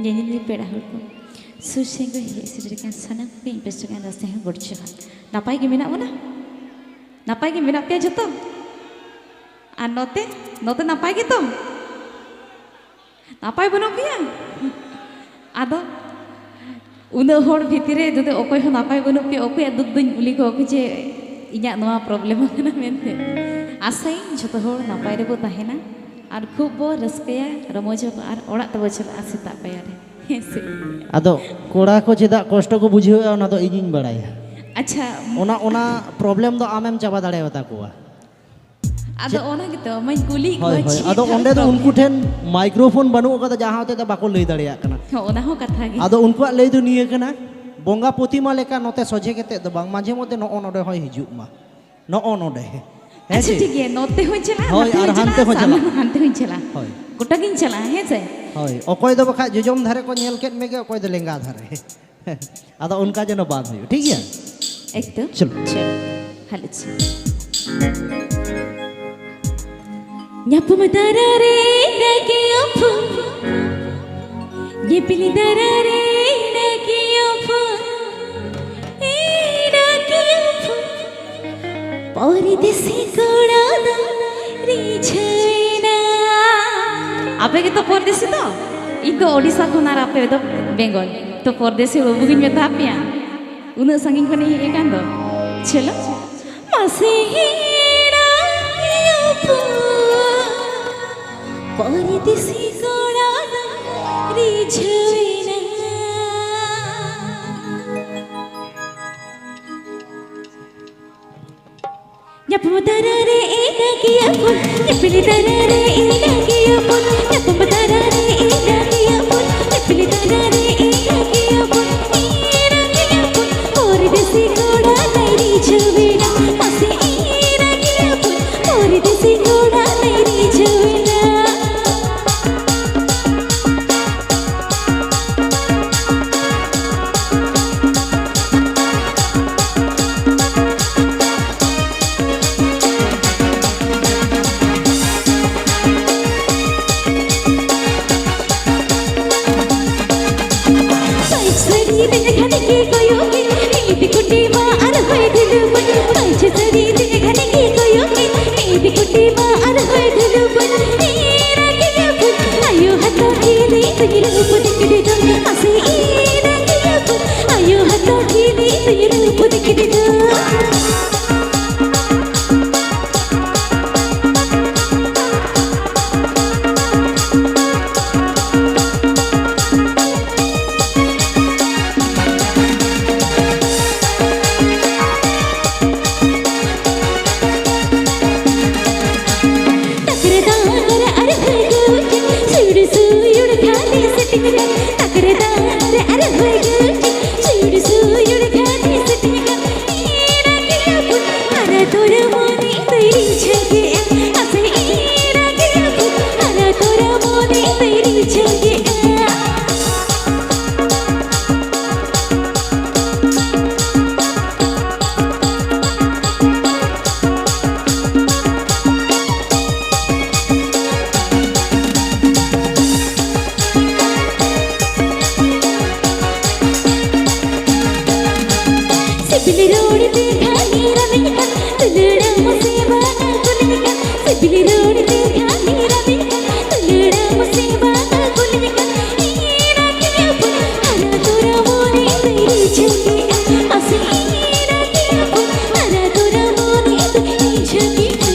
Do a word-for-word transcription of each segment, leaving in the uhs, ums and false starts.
ᱧᱮᱧᱮᱞᱤᱭᱟᱹ ᱯᱮᱲᱟ ᱦᱚᱲ ᱠᱚ, ᱥᱩᱨ ᱥᱮᱱ ᱠᱚ ᱦᱮᱡ ᱥᱮᱴᱮᱨ ᱟᱠᱟᱱ ᱥᱟᱱᱟᱢ ᱠᱚ ᱤᱧ ᱯᱟᱥᱴᱟ ᱠᱷᱚᱱ ᱨᱟᱥᱛᱟ ᱦᱚᱸ ᱜᱚᱰ ᱡᱚᱦᱟᱨ᱾ ᱱᱟᱯᱟᱭ ᱜᱮ ᱢᱮᱱᱟᱜ ᱵᱚᱱᱟ? ᱱᱟᱯᱟᱭ ᱜᱮ ᱢᱮᱱᱟᱜ ᱯᱮᱭᱟ ᱡᱚᱛᱚ? ᱟᱨ ᱱᱚᱛᱮ, ᱱᱚᱛᱮ ᱱᱟᱯᱟᱭ ᱜᱮᱛᱚ? ᱱᱟᱯᱟᱭ ᱵᱟᱹᱱᱩᱜ ᱯᱮᱭᱟ? ᱟᱫᱚ ᱩᱱᱟᱹᱜ ᱦᱚᱲ ᱵᱷᱤᱛᱤᱨ ᱨᱮ ᱡᱩᱫᱤ ᱚᱠᱚᱭ ᱦᱚᱸ ᱱᱟᱯᱟᱭ ᱵᱟᱹᱱᱩᱜ ᱯᱮᱭᱟ, ᱚᱠᱚᱭᱟᱜ ᱫᱩᱠ ᱫᱚᱧ ᱠᱩᱞᱤ ᱠᱚᱣᱟ ᱡᱮ ᱤᱧᱟᱹᱜ ᱱᱚᱣᱟ ᱯᱨᱚᱵᱞᱮᱢ ᱠᱟᱱᱟ ᱢᱮᱱᱛᱮ? ᱟᱥᱟᱭᱟᱹᱧ ᱡᱷᱚᱛᱚ ᱦᱚᱲ ᱱᱟᱯᱟᱭ ᱨᱮᱵᱚ ᱛᱟᱦᱮᱱᱟ ᱟᱨ ᱠᱷᱩᱵ ᱵᱚ ᱨᱟᱹᱥᱠᱟᱹᱭᱟ, ᱨᱚᱢᱚᱡᱚᱜᱼᱟ ᱟᱨ ᱚᱲᱟᱜ ᱛᱮᱵᱚ ᱪᱟᱞᱟᱜᱼᱟ ᱥᱮᱛᱟᱜ ᱯᱟᱭᱟᱨ ᱨᱮ᱾ ᱦᱮᱸ ᱥᱮ? ᱟᱫᱚ ᱠᱚᱲᱟ ᱠᱚ ᱪᱮᱫᱟᱜ ᱠᱚᱥᱴᱚ ᱠᱚ ᱵᱩᱡᱷᱟᱹᱣᱮᱫᱼᱟ, ᱚᱱᱟ ᱫᱚ ᱤᱧᱤᱧ ᱵᱟᱲᱟᱭᱟ᱾ ᱟᱪᱪᱷᱟ᱾ ᱚᱱᱟ, ᱚᱱᱟ ᱯᱨᱚᱵᱞᱮᱢ ᱫᱚ ᱟᱢᱮᱢ ᱪᱟᱵᱟ ᱫᱟᱲᱮᱭᱟᱛᱟ ᱠᱚᱣᱟ᱾ ᱟᱫᱚ ᱚᱱᱟ ᱜᱮᱛᱚ ᱢᱟᱧ ᱠᱩᱞᱤᱭᱮᱫ ᱦᱳᱭ, ᱠᱚᱣᱟ, ᱦᱳᱭ᱾ ᱪᱮᱫ ᱟᱫᱚ ᱛᱟᱦᱚᱞᱮ ᱚᱸᱰᱮ ᱫᱚ ᱯᱨᱚᱵᱞᱮᱢ? ᱩᱱᱠᱩ ᱴᱷᱮᱱ ᱢᱟᱭᱠᱨᱳᱯᱷᱳᱱ ᱵᱟᱹᱱᱩᱜ ᱟᱠᱟᱫᱟ, ᱡᱟᱦᱟᱸ ᱦᱚᱛᱮᱡ ᱛᱮ ᱵᱟᱠᱚ ᱞᱟᱹᱭ ᱫᱟᱲᱮᱭᱟᱜ ᱠᱟᱱᱟ᱾ ᱦᱚᱸ, ᱚᱱᱟ ᱦᱚᱸ ᱠᱟᱛᱷᱟ ᱜᱮ᱾ ᱟᱫᱚ ᱩᱱᱠᱩᱣᱟᱜ ᱞᱟᱹᱭ ᱫᱚ ᱱᱤᱭᱟᱹ ᱠᱟᱱᱟ, ᱵᱚᱸᱜᱟ ᱯᱨᱚᱛᱤᱢᱟ ᱞᱮᱠᱟ ᱱᱚᱛᱮ ᱥᱚᱡᱷᱮ ᱠᱟᱛᱮ ᱫᱚ ᱵᱟᱝ, ᱢᱟᱡᱷᱮ ᱢᱚᱫᱽᱫᱷᱮ ᱱᱚᱜᱼᱚ ᱱᱚᱰᱮ ᱦᱚᱸᱭ ᱦᱤᱡᱩᱜ ᱢᱟ, ᱱᱚᱜᱼᱚ ᱱᱚᱰᱮ᱾ ᱦᱮᱸ ᱟᱪᱪᱷᱟ, ᱪᱮ? ᱴᱷᱤᱠ ᱜᱮᱭᱟ, ᱱᱚᱛᱮ ᱦᱚᱸᱧ ᱪᱟᱞᱟᱜᱼᱟ, ᱦᱳᱭ, ᱱᱚᱛᱮ ᱟᱨ ᱦᱚᱸᱧ ᱦᱟᱱᱛᱮ ᱪᱟᱞᱟᱜᱼᱟ, ᱦᱚᱸ ᱥᱟᱢᱱᱮ ᱪᱟᱞᱟᱜᱼᱟ᱾ ᱦᱚᱸ ᱦᱟᱱᱛᱮ ᱦᱚᱸᱧ ᱪᱟᱞᱟᱜᱼᱟ᱾ ᱦᱳᱭ᱾ ᱜᱚᱴᱟ ᱜᱤᱧ ᱪᱟᱞᱟᱜᱼᱟ, ᱦᱮᱸ ᱥᱮ? ᱦᱳᱭ, ᱚᱠᱚᱭ ᱫᱚ ᱵᱟᱠᱷᱟᱡ ᱡᱚᱡᱚᱢ ᱫᱷᱟᱨᱮ ᱠᱚ ᱧᱮᱞ ᱠᱮᱫ ᱢᱮᱜᱮ, ᱚᱠᱚᱭ ᱫᱚ ᱞᱮᱸᱜᱟ ᱫᱷᱟᱨᱮ᱾ ᱟᱫᱚ ᱚᱱᱠᱟ ᱡᱮᱱᱚ ᱵᱟᱝ ᱦᱩᱭᱩᱜ, ᱴᱷᱤᱠ ᱜᱮᱭᱟ? ᱮᱠᱫᱚᱢ᱾ ᱪᱚᱞᱚ᱾ ᱪᱚᱞᱚ᱾ ᱦᱟᱞᱚ ᱪᱚᱞᱚ᱾ ᱧᱟᱯᱟᱢ ᱫᱟᱨᱟ ᱨᱮ ᱰᱟᱠᱮ ᱚᱯᱷᱚ, ᱧᱮᱯᱮᱞ ᱫᱟᱨᱟ ᱨᱮ ᱰᱟᱠᱮ ᱚᱯᱷᱚ, ᱰᱟᱠᱮ ᱚᱯᱷᱚ᱾ ᱯᱚᱨᱫᱮᱥᱤ ᱠᱚᱲᱟ ᱫᱚ ᱨᱤᱡᱷᱟᱹᱣᱮᱱᱟ᱾ ᱟᱯᱮ ᱜᱮᱛᱚ ᱯᱚᱨᱫᱮᱥᱤ ᱫᱚ? ᱤᱧ ᱫᱚ ᱳᱰᱤᱥᱟ ᱠᱷᱚᱱ ᱟᱨ ᱟᱯᱮ ᱫᱚ ᱵᱮᱝᱜᱚᱞ᱾ ᱛᱚ ᱯᱚᱨᱫᱮᱥᱤ ᱵᱟᱹᱵᱩ ᱜᱤᱧ ᱢᱮᱛᱟ ᱯᱮᱭᱟ, ᱩᱱᱟᱹᱜ ᱥᱟᱺᱜᱤᱧ ᱠᱷᱚᱱᱤᱧ ᱦᱮᱡ ᱟᱠᱟᱱ ᱫᱚ᱾ ᱪᱚᱞᱚ᱾ ᱢᱟᱥᱮ ᱦᱮᱲᱟ ᱭᱟᱯᱩ, ᱯᱚᱨᱫᱮᱥᱤ ᱠᱚᱲᱟ ᱫᱚ ᱨᱤᱡᱷᱟᱹᱣᱮᱱᱟ᱾ ᱧᱟᱯᱟᱢ ᱫᱟᱨᱟ ᱨᱮ ᱮᱱᱟ ᱜᱮᱭᱟ ᱵᱚᱱ, ᱧᱮᱯᱮᱞ ᱫᱟᱨᱟ ᱨᱮ ᱮᱱᱟ ᱜᱮᱭᱟ ᱵᱚᱱ, ᱧᱟᱯᱟᱢ ᱫᱟᱨᱟ ᱨᱮ ᱮᱱᱟ ᱜᱮᱭᱟ ᱵᱚᱱ, ᱧᱮᱯᱮᱞ ᱫᱟᱨᱟ ᱨᱮ ᱮᱱᱟ ᱜᱮᱭᱟ ᱵᱚᱱ, ᱮᱱᱟ ᱜᱮᱭᱟ ᱵᱚᱱ᱾ ᱯᱚᱨᱫᱮᱥᱤ ᱠᱚᱲᱟ ᱫᱚᱭ ᱨᱤᱡᱷᱟᱹᱣᱮᱱᱟ, ᱢᱟᱥᱮ ᱮᱱᱟ ᱜᱮᱭᱟ ᱵᱚᱱ, ᱯᱚᱨᱫᱮᱥᱤ ᱠᱚᱲᱟ ᱫᱚᱭ ᱨᱤᱡᱷᱟᱹᱣᱮᱱᱟ᱾ ᱛᱤᱱᱟᱹᱜ ᱜᱷᱟᱹᱲᱤᱡ ᱜᱮ ᱠᱚᱭᱚᱜ ᱠᱮᱫ, ᱢᱤᱫ ᱠᱩᱴᱤ ᱢᱟ ᱟᱨ ᱦᱚᱭ ᱫᱷᱩᱞᱩ ᱵᱟᱹᱧ᱾ ᱯᱟᱹᱧᱪᱤ ᱥᱟᱹᱲᱤ ᱛᱤᱱᱟᱹᱜ ᱜᱷᱟᱹᱲᱤᱡ ᱜᱮ ᱠᱚᱭᱚᱜ ᱠᱮᱫ, ᱢᱤᱫ ᱠᱩᱴᱤ ᱢᱟ ᱟᱨ ᱦᱚᱭ ᱫᱷᱩᱞᱩ ᱵᱟᱹᱧ᱾ ᱮᱨᱟ ᱜᱮᱭᱟ ᱵᱚᱱ, ᱟᱭᱳ ᱦᱟᱛᱟᱣ ᱠᱤᱱᱤ ᱛᱩᱭᱨᱩ ᱯᱩᱫᱤ ᱠᱤᱫᱤ ᱫᱚ᱾ ᱟᱥᱮ ᱮᱨᱟ ᱜᱮᱭᱟ ᱵᱚᱱ, ᱟᱭᱳ ᱦᱟᱛᱟᱣ ᱠᱤᱱᱤ ᱛᱩᱭᱨᱩ ᱯᱩᱫᱤ ᱠᱤᱫᱤ ᱫᱚ᱾ ᱛᱟᱠᱨᱮ ᱫᱟᱜ ᱨᱮ ᱟᱨ ᱦᱟᱹᱜᱩ ᱪᱮᱫ, ᱥᱩᱲ ᱥᱩᱭᱩᱲ ᱠᱷᱟᱱᱮ ᱥᱮᱴᱤᱝ ᱨᱮ᱾ ᱛᱟᱠᱨᱮ ᱫᱟᱜ ᱨᱮ ᱟᱨ ᱦᱟᱹᱜᱩ ᱪᱮᱫ, ᱥᱩᱲ ᱥᱩᱭᱩᱲ ᱠᱷᱟᱱᱮ ᱥᱮᱴᱤᱝ ᱨᱮ᱾ ᱮᱨᱟ ᱜᱮᱭᱟ ᱵᱚᱱ, ᱟᱨ ᱛᱚᱨᱟ ᱢᱚᱱᱮ ᱛᱮ ᱨᱤᱡᱷᱟᱹᱣ ᱠᱮᱜᱼᱟ᱾ ᱟᱥᱮ ᱮᱨᱟ ᱜᱮᱭᱟ ᱵᱚᱱ, ᱟᱨ ᱛᱚᱨᱟ ᱢᱚᱱᱮ ᱛᱮ ᱨᱤᱡᱷᱟᱹᱣ ᱠᱮᱜᱼᱟ᱾ ᱥᱤᱵᱤᱞ ᱨᱚᱲ ᱛᱮ ᱜᱷᱟᱱᱮ ᱨᱟᱢᱮᱧ ᱠᱟᱱ, ᱫᱩᱞᱟᱹᱲ ᱢᱟᱥᱮ ᱵᱟᱝ ᱠᱩᱞᱤᱧ ᱠᱟᱱ᱾ ᱥᱤᱵᱤᱞ ᱨᱚᱲ ᱛᱮ ᱜᱷᱟᱱᱮ ᱨᱟᱢᱮᱧ ᱠᱟᱱ, ᱫᱩᱞᱟᱹᱲ ᱢᱟᱥᱮ ᱵᱟᱝ ᱠᱩᱞᱤᱧ ᱠᱟᱱ᱾ ᱮᱨᱟ ᱜᱮᱭᱟ ᱵᱚᱱ, ᱟᱨ ᱛᱚᱨᱟ ᱢᱚᱱᱮ ᱛᱮ ᱨᱤᱡᱷᱟᱹᱣ ᱠᱮᱜᱼᱟ᱾ ᱟᱥᱮ ᱮᱨᱟ ᱜᱮᱭᱟ ᱵᱚᱱ, ᱟᱨ ᱛᱚᱨᱟ ᱢᱚᱱᱮ ᱛᱮ ᱨᱤᱡᱷᱟᱹᱣ ᱠᱮᱜᱼᱟ᱾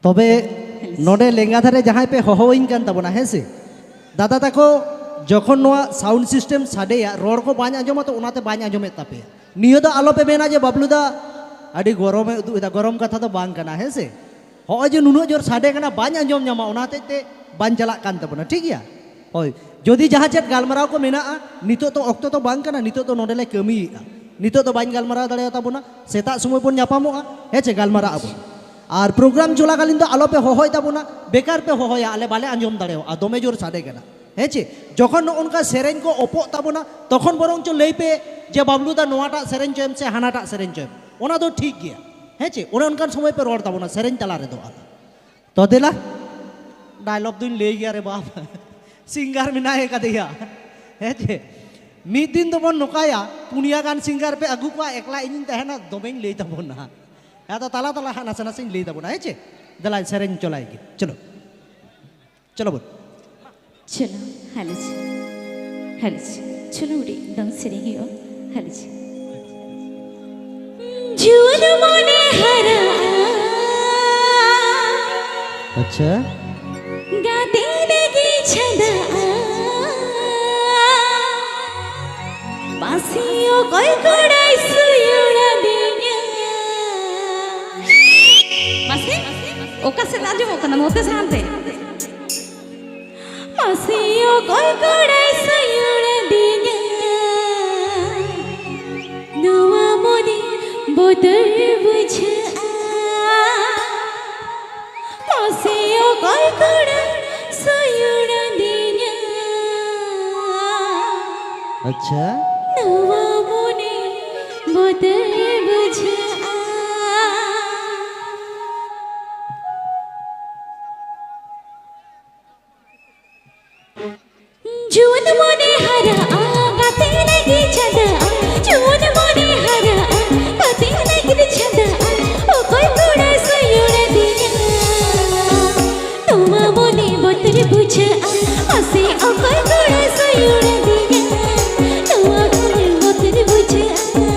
ᱛᱚᱵᱮ ᱱᱚᱰᱮ ᱞᱮᱸᱜᱟ ᱫᱷᱟᱨᱮ ᱡᱟᱦᱟᱸᱭ ᱯᱮ ᱦᱚᱦᱚᱣᱟᱹᱧ ᱠᱟᱱ ᱛᱟᱵᱚᱱᱟ, ᱦᱮᱸ ᱥᱮ? ᱫᱟᱫᱟ ᱛᱟᱠᱚ, ᱡᱚᱠᱷᱚᱱ ᱱᱚᱣᱟ sound system ᱥᱟᱰᱮᱭᱟ, ᱨᱚᱲ ᱠᱚ ᱵᱟᱹᱧ ᱟᱸᱡᱚᱢᱟ, ᱛᱚ ᱚᱱᱟᱛᱮ ᱵᱟᱹᱧ ᱟᱸᱡᱚᱢᱮᱫ ᱛᱟᱯᱮᱭᱟ᱾ ᱱᱤᱭᱟᱹ ᱫᱚ ᱟᱞᱚᱯᱮ ᱢᱮᱱᱟ ᱡᱮ ᱵᱟᱵᱞᱩ ᱫᱟ ᱟᱹᱰᱤ ᱜᱚᱨᱚᱢᱮ ᱩᱫᱩᱜ ᱮᱫᱟ, ᱜᱚᱨᱚᱢ ᱠᱟᱛᱷᱟ ᱫᱚ ᱵᱟᱝ ᱠᱟᱱᱟ, ᱦᱮᱸ ᱥᱮ? ᱦᱚᱸᱜᱼᱚᱭ ᱡᱮ ᱱᱩᱱᱟᱹᱜ ᱡᱳᱨ ᱥᱟᱰᱮ ᱠᱟᱱᱟ, ᱵᱟᱹᱧ ᱟᱸᱡᱚᱢ ᱧᱟᱢᱟ, ᱚᱱᱟ ᱦᱚᱛᱮᱡ ᱛᱮ ᱵᱟᱝ ᱪᱟᱞᱟᱜ ᱠᱟᱱ ᱛᱟᱵᱚᱱᱟ, ᱴᱷᱤᱠ ᱜᱮᱭᱟ? ᱦᱳᱭ, ᱡᱩᱫᱤ ᱡᱟᱦᱟᱸ ᱪᱮᱫ ᱜᱟᱞᱢᱟᱨᱟᱣ ᱠᱚ ᱢᱮᱱᱟᱜᱼᱟ, ᱱᱤᱛᱚᱜ ᱫᱚ ᱚᱠᱛᱚ ᱫᱚ ᱵᱟᱝ ᱠᱟᱱᱟ, ᱱᱤᱛᱚᱜ ᱫᱚ ᱱᱚᱰᱮ ᱞᱮ ᱠᱟᱹᱢᱤᱭᱮᱫᱼᱟ, ᱱᱤᱛᱚᱜ ᱫᱚ ᱵᱟᱹᱧ ᱜᱟᱞᱢᱟᱨᱟᱣ ᱫᱟᱲᱮᱭᱟᱛᱟ ᱵᱚᱱᱟ, ᱥᱮᱛᱟᱜ ᱥᱚᱢᱚᱭ ᱵᱚᱱ ᱧᱟᱯᱟᱢᱚᱜᱼᱟ, ᱦᱮᱸ ᱪᱮ, ᱜᱟᱞᱢᱟᱨᱟᱜ ᱟᱵᱚᱱ᱾ ᱟᱨ program ᱪᱚᱞᱟᱠᱟᱞᱤᱱ ᱫᱚ ᱟᱞᱚᱯᱮ ᱦᱚᱦᱚᱭ ᱛᱟᱵᱚᱱᱟ, ᱵᱮᱠᱟᱨ ᱯᱮ ᱦᱚᱦᱚᱭᱟ, ᱟᱞᱮ ᱵᱟᱞᱮ ᱟᱸᱡᱚᱢ ᱫᱟᱲᱮᱭᱟᱜᱼᱟ, ᱫᱚᱢᱮ ᱡᱳᱨ ᱥᱟᱰᱮ ᱠᱟᱱᱟ, ᱦᱮᱸ ᱪᱮ? ᱡᱚᱠᱷᱚᱱ ᱱᱚᱜᱼᱚ ᱱᱚᱝᱠᱟ ᱥᱮᱨᱮᱧ ᱠᱚ ᱚᱯᱚᱜ ᱛᱟᱵᱚᱱᱟ, ᱛᱚᱠᱷᱚᱱ ᱵᱚᱨᱚᱝ ᱪᱚ ᱞᱟᱹᱭ ᱯᱮ ᱡᱮ, "ᱵᱟᱵᱞᱩ ᱫᱟ, ᱱᱚᱣᱟᱴᱟᱜ ᱥᱮᱨᱮᱧ ᱪᱚᱭ ᱢᱮ ᱥᱮ ᱦᱟᱱᱟᱴᱟᱜ ᱥᱮᱨᱮᱧ ᱪᱚᱭ ᱢᱮ", ᱚᱱᱟ ᱫᱚ ᱴᱷᱤᱠ ᱜᱮᱭᱟ, ᱦᱮᱸ ᱪᱮ? ᱚᱱᱮ ᱚᱱᱠᱟᱱ ᱥᱚᱢᱚᱭ ᱯᱮ ᱨᱚᱲ ᱛᱟᱵᱚᱱᱟ ᱥᱮᱨᱮᱧ ᱛᱟᱞᱟ ᱨᱮᱫᱚ᱾ ᱟᱫᱚ ᱛᱚ ᱫᱮᱞᱟ, dialogue ᱫᱩᱧ ᱞᱟᱹᱭ ᱜᱮᱭᱟ ᱨᱮ ᱵᱟᱯ, singer ᱢᱮᱱᱟᱭ ᱠᱟᱫᱮᱭᱟ, ᱦᱮᱸ ᱪᱮ? ᱢᱤᱫ ᱫᱤᱱ ᱫᱚᱵᱚᱱ ᱱᱚᱝᱠᱟᱭᱟ, ᱯᱩᱱᱭᱟ ᱜᱟᱱ singer ᱯᱮ ᱟᱹᱜᱩ ᱠᱚᱣᱟ, ᱮᱠᱞᱟ ᱤᱧᱤᱧ ᱛᱟᱦᱮᱱᱟ, ᱫᱚᱢᱮᱧ ᱞᱟᱹᱭ ᱛᱟᱵᱚᱱᱟ᱾ ᱟᱫᱚ ᱛᱟᱞᱟ ᱛᱟᱞᱟ ᱦᱟᱸᱜ ᱱᱟᱥᱮ ᱱᱟᱥᱮᱧ ᱞᱟᱹᱭ ᱛᱟᱵᱚᱱᱟ, ᱦᱮᱸ ᱪᱮ? ᱫᱮᱞᱟ ᱥᱮᱨᱮᱧ ᱪᱚᱞᱟᱭ ᱜᱮ, ᱪᱚᱞᱚ᱾ ᱪᱚᱞᱚ ᱵᱚᱱ᱾ ᱪᱚᱞᱚ, ᱦᱟᱞᱚᱪ, ᱦᱟᱞᱚᱪ᱾ ᱪᱚᱞᱚ ᱢᱤᱫᱴᱤᱡ ᱫᱚᱝ ᱥᱮᱨᱮᱧ ᱦᱩᱭᱩᱜᱼᱟ, ᱦᱟᱞᱚᱪ᱾ ᱡᱩᱣᱟᱹᱱ ᱢᱚᱱᱮ ᱦᱟᱨᱟᱜᱼᱟ᱾ ᱟᱪᱪᱷᱟ᱾ ᱜᱟᱛᱮ ᱞᱟᱹᱜᱤᱫ ᱪᱷᱟᱸᱫᱟᱜᱼᱟ᱾ ᱢᱟᱥᱮ ᱚᱠᱚᱭ ᱠᱚᱲᱟᱭ ᱥᱩᱭᱩᱲ ᱟᱹᱫᱤᱧᱟ? ᱢᱟᱥᱮ, ᱚᱠᱟ ᱥᱮᱫ ᱟᱸᱡᱚᱢᱚᱜ ᱠᱟᱱᱟ? ᱱᱚᱛᱮ ᱥᱮ ᱦᱟᱱᱛᱮ? ᱢᱟᱥᱮ ᱚᱠᱚᱭ ᱠᱚᱲᱟᱭ ᱥᱩᱭᱩᱲ ᱟᱹᱫᱤᱧᱟ? ᱱᱚᱣᱟ ᱢᱚᱱᱮ ᱵᱚᱛᱚᱨ ᱵᱩᱡᱷᱟᱹᱜᱼᱟ᱾ ᱢᱟᱥᱮ ᱚᱠᱚᱭ ᱠᱚᱲᱟ ᱥᱩᱭᱩᱲ ᱟᱹᱫᱤᱧᱟ? ᱟᱪᱪᱷᱟ᱾ ᱱᱚᱣᱟ ᱢᱚᱱᱮ ᱵᱚᱛᱚᱨ ᱵᱩᱡᱷᱟᱹᱜᱼᱟ᱾ ᱡᱩᱣᱟᱹᱱ ᱢᱚᱱᱮ ᱦᱟᱨᱟᱜᱼᱟ, ᱜᱟᱛᱮ ᱞᱟᱹᱜᱤᱫ ᱪᱷᱟᱸᱫᱟᱜᱼᱟ᱾ ᱡᱩᱣᱟᱹᱱ ᱢᱚᱱᱮ ᱦᱟᱨᱟᱜᱼᱟ, ᱜᱟᱛᱮ ᱞᱟᱹᱜᱤᱫ ᱪᱷᱟᱸᱫᱟᱜᱼᱟ᱾ ᱚᱠᱚᱭ ᱠᱚᱲᱟ ᱥᱩᱭᱩᱲ ᱟᱹᱫᱤᱧᱟ? ᱱᱚᱣᱟ ᱢᱚᱱᱮ ᱵᱚᱛᱚᱨ ᱵᱩᱡᱷᱟᱹᱜᱼᱟ᱾ ᱢᱟᱥᱮ ᱚᱠᱚᱭ ᱠᱚᱲᱟ ᱥᱩᱭᱩᱲ ᱟᱹᱫᱤᱧᱟ? ᱱᱚᱣᱟ ᱢᱚᱱᱮ ᱵᱚᱛᱚᱨ ᱵᱩᱡᱷᱟᱹᱜᱼᱟ᱾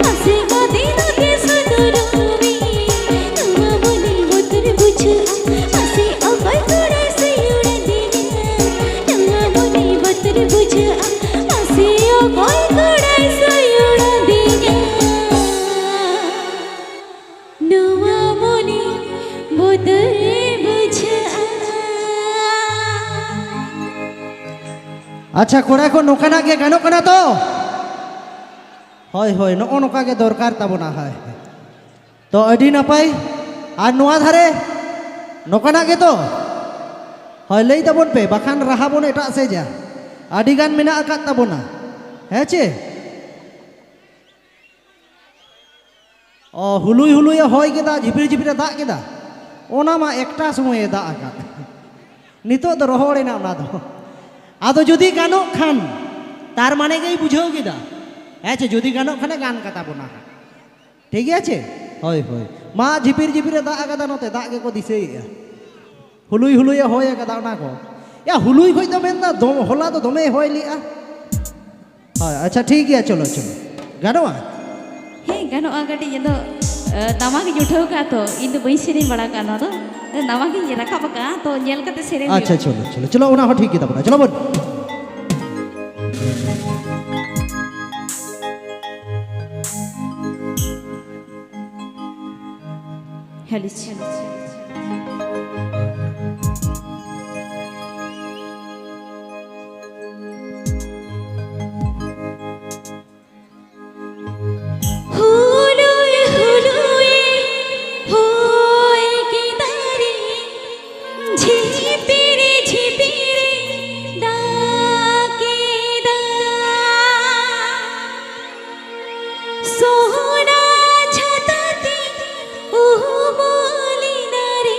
ᱟᱥᱮ ᱜᱟᱛᱮ ᱱᱚᱛᱮ ᱥᱚᱫᱚᱨᱚᱜ ᱢᱮ, ᱱᱚᱣᱟ ᱢᱚᱱᱮ ᱵᱚᱛᱚᱨ ᱵᱩᱡᱷᱟᱹᱜᱼᱟ᱾ ᱟᱥᱮ ᱚᱠᱚᱭ ᱠᱚᱲᱟᱭ ᱥᱩᱭᱩᱲ ᱟᱹᱫᱤᱧᱟ, ᱱᱚᱣᱟ ᱢᱚᱱᱮ ᱵᱚᱛᱚᱨ ᱵᱩᱡᱷᱟᱹᱜᱼᱟ᱾ ᱟᱥᱮ ᱚᱠᱚᱭ ᱠᱚᱲᱟᱭ ᱥᱩᱭᱩᱲ ᱟᱹᱫᱤᱧᱟ, ᱱᱚᱣᱟ ᱢᱚᱱᱮ ᱵᱚᱛᱚᱨ ᱵᱩᱡᱷᱟᱹᱜᱼᱟ᱾ ᱟᱪᱪᱷᱟ, ᱠᱚᱲᱟ ᱠᱚ, ᱱᱚᱝᱠᱟᱱᱟᱜ ᱜᱮ ᱜᱟᱱᱚᱜ ᱠᱟᱱᱟ ᱛᱚ? ᱦᱳᱭ, ᱦᱳᱭ, ᱱᱚᱜᱼᱚ ᱱᱚᱝᱠᱟ ᱜᱮ ᱫᱚᱨᱠᱟᱨ ᱛᱟᱵᱚᱱᱟ᱾ ᱦᱳᱭ, ᱛᱚ ᱟᱹᱰᱤ ᱱᱟᱯᱟᱭ᱾ ᱟᱨ ᱱᱚᱣᱟ ᱫᱷᱟᱨᱮ ᱱᱚᱝᱠᱟᱱᱟᱜ ᱜᱮᱛᱚ? ᱦᱳᱭ, ᱞᱟᱹᱭ ᱛᱟᱵᱚᱱ ᱯᱮ, ᱵᱟᱠᱷᱟᱱ ᱨᱟᱦᱟ ᱵᱚᱱ ᱮᱴᱟᱜ ᱥᱮᱡᱟ᱾ ᱟᱹᱰᱤ ᱜᱟᱱ ᱢᱮᱱᱟᱜ ᱟᱠᱟᱫ ᱛᱟᱵᱚᱱᱟ, ᱦᱮᱸ ᱪᱮ? ᱚ, ᱦᱩᱞᱩᱭ ᱦᱩᱞᱩᱭᱮ ᱦᱚᱭ ᱠᱮᱫᱟ, ᱡᱷᱤᱯᱤᱨ ᱡᱷᱤᱯᱤᱨᱮ ᱫᱟᱜ ᱠᱮᱫᱟ, ᱚᱱᱟ ᱢᱟ ᱮᱠᱴᱟ ᱥᱚᱢᱚᱭᱮ ᱫᱟᱜ ᱟᱠᱟᱫ᱾ ᱱᱤᱛᱚᱜ ᱫᱚ ᱨᱚᱦᱚᱲ ᱮᱱᱟ ᱚᱱᱟ ᱫᱚ᱾ ᱟᱫᱚ ᱡᱩᱫᱤ ᱜᱟᱱᱚᱜ ᱠᱷᱟᱱ, ᱛᱟᱨ ᱢᱟᱱᱮ ᱜᱮᱭ ᱵᱩᱡᱷᱟᱹᱣ ᱠᱮᱫᱟ᱾ ᱦᱮᱸ ᱪᱮ, ᱡᱩᱫᱤ ᱜᱟᱱᱚᱜ ᱠᱷᱟᱱᱮ ᱜᱟᱱ ᱠᱟᱛᱟ ᱵᱚᱱᱟ ᱦᱟᱸᱜ᱾ ᱴᱷᱤᱠ ᱜᱮᱭᱟ ᱪᱮ? ᱦᱳᱭ, ᱦᱳᱭ᱾ ᱢᱟ ᱡᱷᱤᱯᱤᱨ ᱡᱷᱤᱯᱤᱨᱮ ᱫᱟᱜ ᱟᱠᱟᱫᱟ, ᱱᱚᱛᱮ ᱫᱟᱜ ᱜᱮᱠᱚ ᱫᱤᱥᱟᱹᱭᱮᱫᱼᱟ᱾ ᱦᱩᱞᱩᱭ ᱦᱩᱞᱩᱭᱮ ᱦᱚᱭ ᱟᱠᱟᱫᱟ ᱚᱱᱟ ᱠᱚ᱾ ᱭᱟ, ᱦᱩᱞᱩᱭ ᱠᱷᱚᱡ ᱫᱚ ᱢᱮᱱᱫᱟ ᱫᱚ-, ᱦᱚᱞᱟ ᱫᱚ ᱫᱚᱢᱮᱭ ᱦᱚᱭ ᱞᱮᱜᱼᱟ᱾ ᱦᱳᱭ, ᱟᱪᱪᱷᱟ, ᱴᱷᱤᱠ ᱜᱮᱭᱟ, ᱪᱚᱞᱚ, ᱪᱚᱞᱚ᱾ ᱜᱟᱱᱚᱜᱼᱟ? ᱦᱮᱸ, ᱜᱟᱱᱚᱜᱼᱟ᱾ ᱠᱟᱹᱴᱤᱡ ᱤᱧ ᱫᱚ, ᱮ, ᱴᱟᱢᱟᱠ ᱤᱧ ᱩᱴᱷᱟᱹᱣ ᱠᱟᱜᱼᱟ ᱛᱚ, ᱤᱧ ᱫᱚ ᱵᱟᱹᱧ ᱥᱮᱨᱮᱧ ᱵᱟᱲᱟ ᱠᱟᱜᱼᱟ ᱱᱚᱣᱟ ᱫᱚ᱾ ᱴᱟᱢᱟᱠ ᱤᱧ ᱨᱟᱠᱟᱵ ᱟᱠᱟᱜᱼᱟ ᱛᱚ, ᱧᱮᱞ ᱠᱟᱛᱮ ᱥᱮᱨᱮᱧ ᱟᱪᱪᱷᱟ, ᱦᱩᱭᱩᱜᱼᱟ᱾ ᱪᱚᱞᱚ, ᱪᱚᱞᱚ, ᱪᱚᱞᱚ, ᱚᱱᱟ ᱦᱚᱸ ᱴᱷᱤᱠ ᱜᱮ ᱛᱟᱵᱚᱱᱟ᱾ ᱪᱚᱞᱚ ᱵᱚᱱ᱾ ᱦᱮᱞᱤᱪ᱾ ᱦᱩᱞᱩᱭ ᱦᱩᱞᱩᱭ ᱦᱚᱭ ᱠᱮᱫᱟ ᱨᱮ, ᱡᱷᱤᱯᱤᱨ ᱡᱷᱤᱯᱤᱨ ᱫᱟᱜ ᱠᱮᱫᱟ᱾ ᱥᱚᱦᱱᱟ ᱪᱷᱟᱛᱟ ᱛᱮ ᱩᱢᱩᱞ ᱮᱱᱟ ᱨᱮ,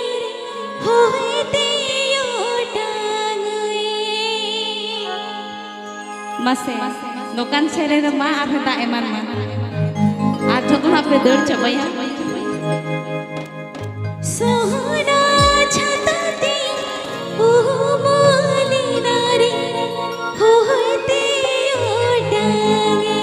ᱦᱚᱭ ᱛᱮ ᱚᱴᱟᱝ ᱮ᱾ ᱢᱟᱥᱮ, ᱱᱚᱝᱠᱟᱱ ᱥᱮᱨᱮᱧ ᱨᱮ ᱢᱟ ᱟᱨᱦᱚᱸ ᱫᱟᱜ ᱮᱢᱟᱱ ᱢᱟ᱾ ᱟᱨ ᱡᱚᱛᱚ ᱦᱚᱲ ᱯᱮ ᱫᱟᱹᱲ ᱪᱟᱵᱟᱭᱟ᱾ ᱥᱚᱦᱱᱟ ᱪᱷᱟᱛᱟ ᱛᱮ ᱩᱢᱩᱞ ᱮᱱᱟ ᱨᱮ, ᱦᱚᱭ ᱛᱮ ᱚᱴᱟᱝ ᱮ᱾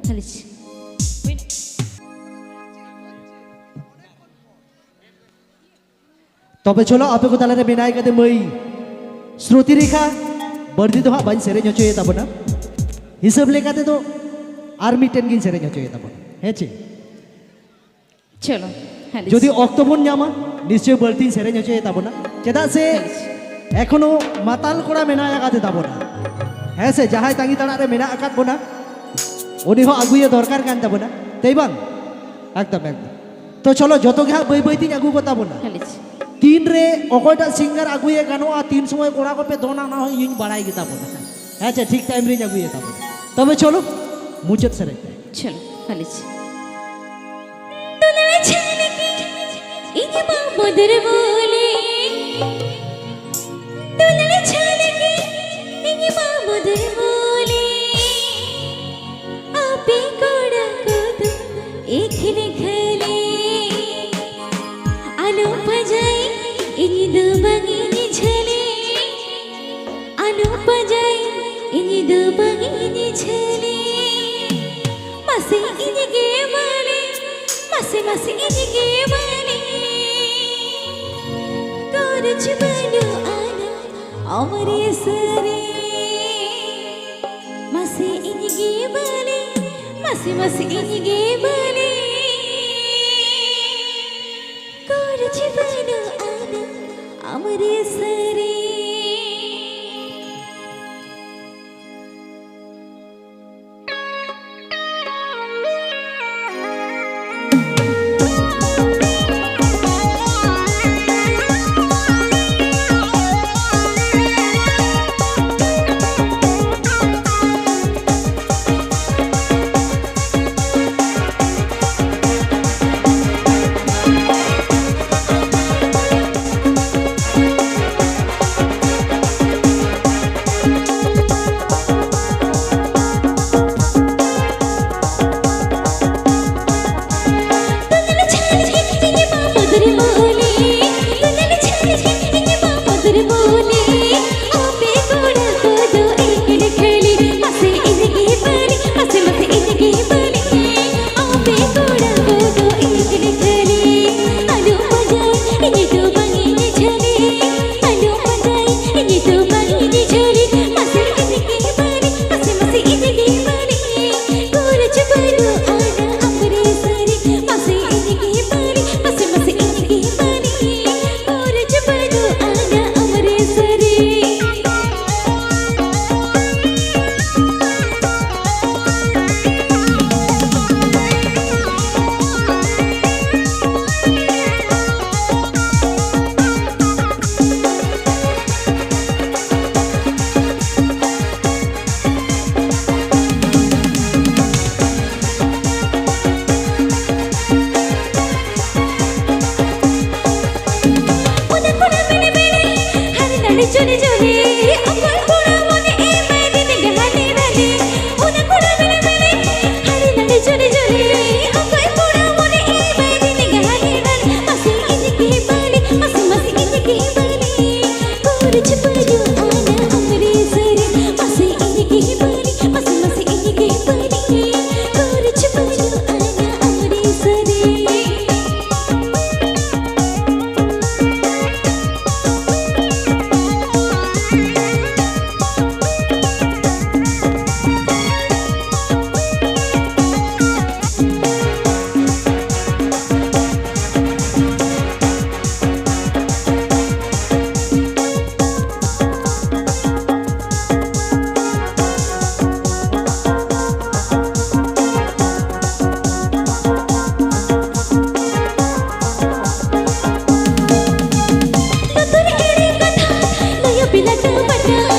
ᱢᱟᱹᱞᱤᱥ᱾ ᱛᱚᱵᱮ ᱪᱚᱞᱚ, ᱟᱯᱮ ᱠᱚ ᱛᱟᱞᱟᱨᱮ ᱢᱮᱱᱟᱭ ᱠᱟᱫᱮ ᱢᱟᱹᱭ ᱥᱨᱩᱛᱤ ᱨᱮᱠᱷᱟ, ᱵᱟᱹᱲᱛᱤ ᱫᱚ ᱦᱟᱸᱜ ᱵᱟᱹᱧ ᱥᱮᱨᱮᱧ ᱦᱚᱪᱚᱭᱮ ᱛᱟᱵᱚᱱᱟ᱾ ᱦᱤᱥᱟᱹᱵ ᱞᱮᱠᱟ ᱛᱮᱫᱚ ᱟᱨ ᱢᱤᱫᱴᱮᱱ ᱜᱤᱧ ᱥᱮᱨᱮᱧ ᱦᱚᱪᱚᱭᱮ ᱛᱟᱵᱚᱱᱟ, ᱦᱮᱸ ᱪᱮ? ᱪᱚᱞᱚ, ᱦᱟᱹᱞᱤᱥ᱾ ᱡᱩᱫᱤ ᱚᱠᱛᱚ ᱵᱚᱱ ᱧᱟᱢᱟ, ᱱᱤᱥᱪᱚᱭ ᱵᱟᱹᱲᱛᱤᱧ ᱥᱮᱨᱮᱧ ᱦᱚᱪᱚᱭᱮ ᱛᱟᱵᱚᱱᱟ᱾ ᱪᱮᱫᱟᱜ ᱥᱮ ᱦᱟᱹᱞᱤᱥ᱾ ᱮᱠᱷᱚᱱᱳ ᱢᱟᱛᱟᱞ ᱠᱚᱲᱟ ᱢᱮᱱᱟᱭ ᱟᱠᱟᱫᱮ ᱛᱟᱵᱚᱱᱟ, ᱦᱮᱸ ᱥᱮ? ᱡᱟᱦᱟᱸᱭ ᱛᱟᱺᱜᱤ ᱛᱟᱲᱟᱜ ᱨᱮ ᱢᱮᱱᱟᱜ ᱟᱠᱟᱫ ᱵᱚᱱᱟ, ᱩᱱᱤ ᱦᱚᱸ ᱟᱹᱜᱩᱭᱮ ᱫᱚᱨᱠᱟᱨ ᱠᱟᱱ ᱛᱟᱵᱚᱱᱟ, ᱛᱮᱭ ᱵᱟᱝ? ᱮᱠᱫᱚᱢ, ᱮᱠᱫᱚᱢ᱾ ᱛᱚ ᱪᱚᱞᱚ, ᱡᱚᱛᱚ ᱜᱮ ᱦᱟᱸᱜ ᱵᱟᱹᱭ ᱵᱟᱹᱭ ᱛᱤᱧ ᱟᱹᱜᱩ ᱠᱚ ᱛᱟᱵᱚᱱᱟ᱾ ᱦᱟᱹᱞᱤᱥ᱾ ᱛᱤᱱᱨᱮ ᱚᱠᱚᱭᱴᱟᱜ ᱥᱤᱝᱜᱟᱨ ᱟᱹᱜᱩᱭᱮ ᱜᱟᱱᱚᱜᱼᱟ, ᱛᱤᱱ ᱥᱚᱢᱚᱭ ᱠᱚᱲᱟ ᱠᱚᱯᱮ ᱫᱚᱱᱟ, ᱚᱱᱟ ᱦᱚᱸ ᱤᱧ ᱵᱟᱲᱟᱭ ᱜᱮ ᱛᱟᱵᱚᱱᱟ᱾ ᱦᱮᱸ ᱪᱮ, ᱴᱷᱤᱠ ᱴᱟᱭᱤᱢ ᱨᱤᱧ ᱟᱹᱜᱩᱭᱮ ᱛᱟᱵᱚᱱᱟ᱾ ᱛᱚᱵᱮ ᱪᱚᱞᱚ, ᱢᱩᱪᱟᱹᱫ ᱥᱮᱨᱮᱧ ᱛᱮ᱾ ᱪᱚᱞᱚ, ᱦᱟᱹᱞᱤᱥ᱾ ᱫᱩᱞᱟᱹᱲ ᱡᱷᱟᱹᱞ ᱜᱮ ᱤᱧ ᱢᱟ ᱢᱚᱫᱨ ᱵᱚᱞᱮ, ᱫᱩᱞᱟᱹᱲ ᱡᱷᱟᱹᱞ ᱜᱮ ᱤᱧ ᱢᱟ ᱢᱚᱫᱨ ᱵᱚᱞᱮ, ᱟᱯᱮ ᱠᱚᱲᱟ ᱠᱚᱫᱚ ᱮᱠᱷᱮᱱ ᱠᱷᱟᱹᱞᱤ ᱟᱞᱚ ᱯᱟᱸᱡᱟᱭ, ᱤᱧ ᱫᱚ ᱵᱟᱝ ᱤᱧ ᱡᱷᱟᱹᱞᱮ᱾ ᱟᱞᱚ ᱯᱟᱸᱡᱟᱭ, ᱤᱧ ᱫᱚ ᱵᱟᱝ ᱤᱧ ᱡᱷᱟᱹᱞᱮ᱾ ᱢᱟᱥᱮ ᱤᱧ ᱜᱮ ᱢᱟᱞᱮ, ᱢᱟᱥᱮ ᱢᱟᱥᱮ ᱤᱧ ᱜᱮ ᱢᱟᱞᱮ᱾ ᱜᱚᱨᱚᱡᱽ ᱵᱟᱹᱱᱩᱜ ᱟᱱᱟ ᱚᱢᱨᱮ ᱥᱟᱹᱨᱤ᱾ ᱢᱟᱥᱮ ᱤᱧ ᱜᱮ ᱢᱟᱞᱮ, ᱢᱟᱥᱮ ᱢᱟᱥᱮ ᱤᱧ ᱜᱮ ᱢᱟᱞᱮ᱾ ᱜᱚᱨᱚᱡᱽ ᱵᱟᱹᱱᱩᱜ ᱟᱱᱟ ᱚᱢᱨᱮ ᱥᱟᱹᱨᱤ᱾ ᱡᱚᱞᱮ ᱡᱚᱞᱮ ᱚᱠᱚᱭ ᱠᱚᱲᱟ ᱢᱚᱱᱮ ᱮᱢᱟᱭ ᱫᱤᱱ ᱜᱮ ᱦᱟᱞᱮ ᱰᱟᱞᱮ᱾ ᱚᱱᱟ ᱠᱚᱲᱟ ᱢᱮᱱᱮ ᱢᱮᱱᱮ ᱦᱟᱞᱮ ᱰᱟᱞᱮ ᱡᱚᱞᱮ ᱡᱚᱞᱮ ᱚᱠᱚᱭ ᱠᱚᱲᱟ ᱢᱚᱱᱮ ᱮᱢᱟᱭ ᱫᱤᱱ ᱜᱮ ᱦᱟᱞᱮ ᱰᱟᱞᱮ᱾ ᱢᱟᱥᱮ ᱤᱧ ᱜᱮ ᱵᱟᱞᱮ, ᱢᱟᱥᱮ ᱢᱟᱥᱮ ᱤᱧ ᱜᱮ ᱵᱟᱞᱮ᱾ ᱠᱚᱨᱮ ᱪᱷᱩᱯᱟᱹᱭᱚ ᱟᱱᱟ ᱟᱢᱨᱮ ᱥᱟᱹᱨᱤ᱾ ᱢᱟᱥᱮ ᱤᱧ ᱜᱮ ᱵᱟᱞᱮ, ᱢᱟᱥᱮ ᱢᱟᱥᱮ ᱤᱧ ᱜᱮ ᱵᱟᱞᱮ᱾ ᱠᱚᱨᱮ ᱪᱷᱩᱯᱟᱹᱭᱚ ᱟᱱᱟ ᱟᱢᱨᱮ ᱥᱟᱹᱨᱤ᱾ ᱞᱩᱛᱩᱨ ᱮᱲᱮ ᱠᱟᱛᱷᱟ ᱞᱟᱹᱭᱟ ᱵᱤᱞᱟᱹᱴ ᱵᱟᱴᱟ᱾